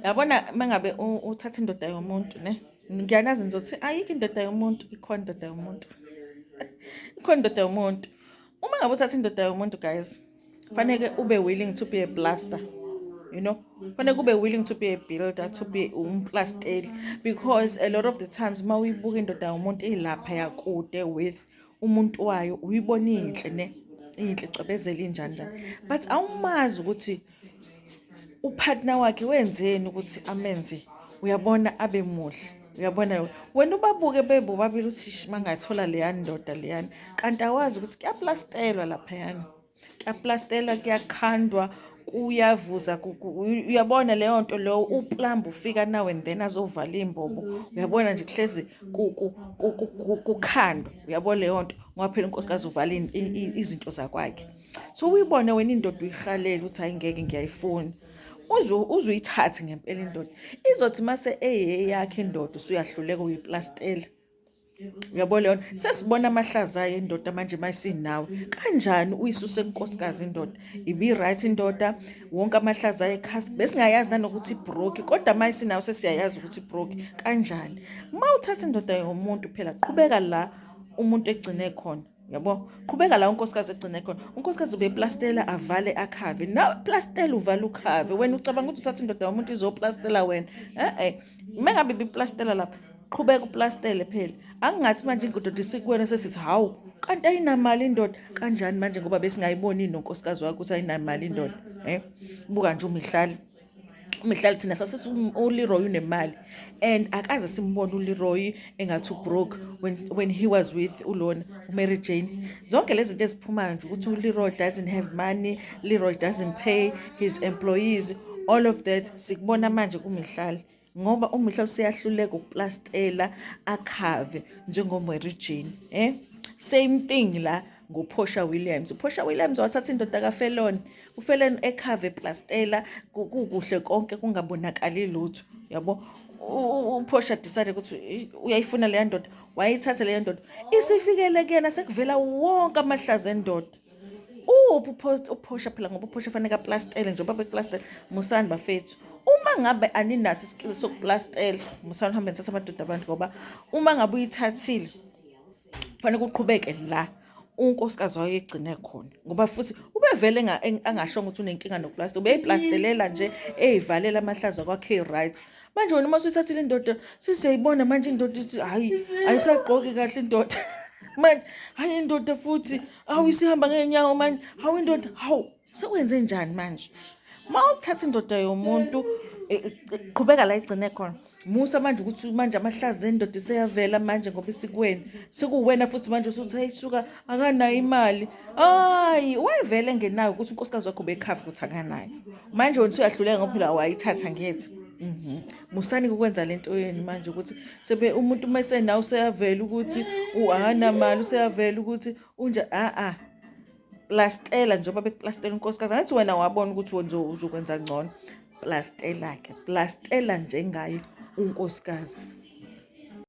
Yabona mangabe uthatha indoda yomuntu ne, ngiyanazi nizothi ayikho indoda yomuntu, ikhona indoda yomuntu. Ikhona indoda yomuntu. Uma ngabe uthatha indoda yomuntu guys, faneke ube willing to be a blaster. You know, faneke ube willing to be a builder, to be umplasteli because a lot of the times uma uyibuka indoda yomuntu ilapha yakude with umuntu wayo uyibona inhle ne, inhle cwebezela injani njani. But awumazi ukuthi upartner wakhe wenzeni ukuthi amenze uyabona abe muhle uyabona wena ubabuke bebobabili uthi mangathola leya ndoda leyana kanti awazi ukuthi kuyaplastellwa laphayana kuyaplastellwa kuyakhandwa kuyavuza uyabona leyo nto leyo uplumber ufika now and then azovala iy'mbobo uyabona nje kuhlezi kukhandwa uyabona leyo nto ngoba phela unkosikazi uvala izinto zakwakhe. So uyibone wena indoda uyihalele ukuthi hayi ngeke ngiyayifuna. Uze uyithathe ngempela indoda. Izothi mase eyeyakhe indoda usuyahluleka uyiplastela. Uyabo leyo nto? Sesibona amahlaza ayo indoda manje mayisinawe. Kanjani uyisuse kunkosikazi indoda? Ibi-right indoda, wonke amahlaza ayo ekhasi. Besingayazi nanokuthi ibroke, kodwa mayisinawe sesiyayazi ukuthi ibroke. Kanjani? Uma uthatha indoda yomuntu phela qhubeka la umuntu egcine khona. Yabo, qhubeka la unkosikazi egcine khona. Unkosikazi ubeplastela avale akhave. Na plastela uvale ukhave. Wena ucabanga ukuthi uthatha indoda yomuntu izoplastela wena. Eh eh. Uma ngabe ibiplastela lapha, qhubeka uplastele phela. Angingathi manje indoda isikuwena sesithi hawu, kanti ayinamali indoda. Kanjani manje ngoba besingayiboni nonkosikazi wakho ukuthi ayinamali indoda. Eh? Buka nje uMihlali. Umihlali thina sasithi uLeroy unemali and akaze simbone uLeroy engathi ubroke when he was with ulona uMary Jane. Zonke lezi zinto eziphumayo nje ukuthi uLeroy doesn't have money, Leroy doesn't pay his employees, all of that sikubona manje kuMihlali ngoba uMihlali useyahluleka ukuplastela akhave njengoMary Jane. Eh? Same thing la ngoPortia Williams. UPortia Williams wathatha indoda kaFelon. UFelon ekhave plastela kukuhle konke kungabonakali lutho. Yabo? UPortia decide ukuthi uyayifuna leya ndoda, wayithatha leya ndoda. Isifikele kuyena sekuvela wonke amahlaza endoda. Uphi uPortia phela ngoba uPortia fanele aplastele njengoba beplastela. Musani bafethu. Uma ngabe aninaso iskill sokuplastela, musani uhambe nithatha amadoda abantu ngoba uma ngabe uyithathile kufanele kuqhubeke la unkosikazi wayo egcine khona ngoba futhi ubevele angashongo ukuthi unenkinga noplasta, ubeyiplastelela nje eyivalela amahlaza kwakhe right. Manje wena uma usuyithathile indoda sesiyayibona manje indoda ithi hayi ayisagqoki kahle indoda manje, hayi indoda futhi awu isihamba ngeenyawo manje, hawu indoda, hawu sekwenze njani manje? Uma uthatha indoda yomuntu qhubeka la igcine khona. Musa manje ukuthi manje amahlaza endoda iseyavela manje ngoba isikuwena sekuwena futhi manje usuthi hey suka akanayo imali. Hayi wayevele engenayo ukuthi unkosikazi wakho bekhava ukuthi akanayo. Manje wena usuyahluleka ngoba phela wayithatha ngethi. Musani ukwenza lento yenu manje ukuthi sebe umuntu uma esenawo useyavela ukuthi akanamali, useyavela ukuthi unje a a. Plastela njengoba bekuplastela unkosikazi. Angithi wena wabona ukuthi wena uzokwenza ngcono. Plastela ke, plastela njengaye unkosikazi.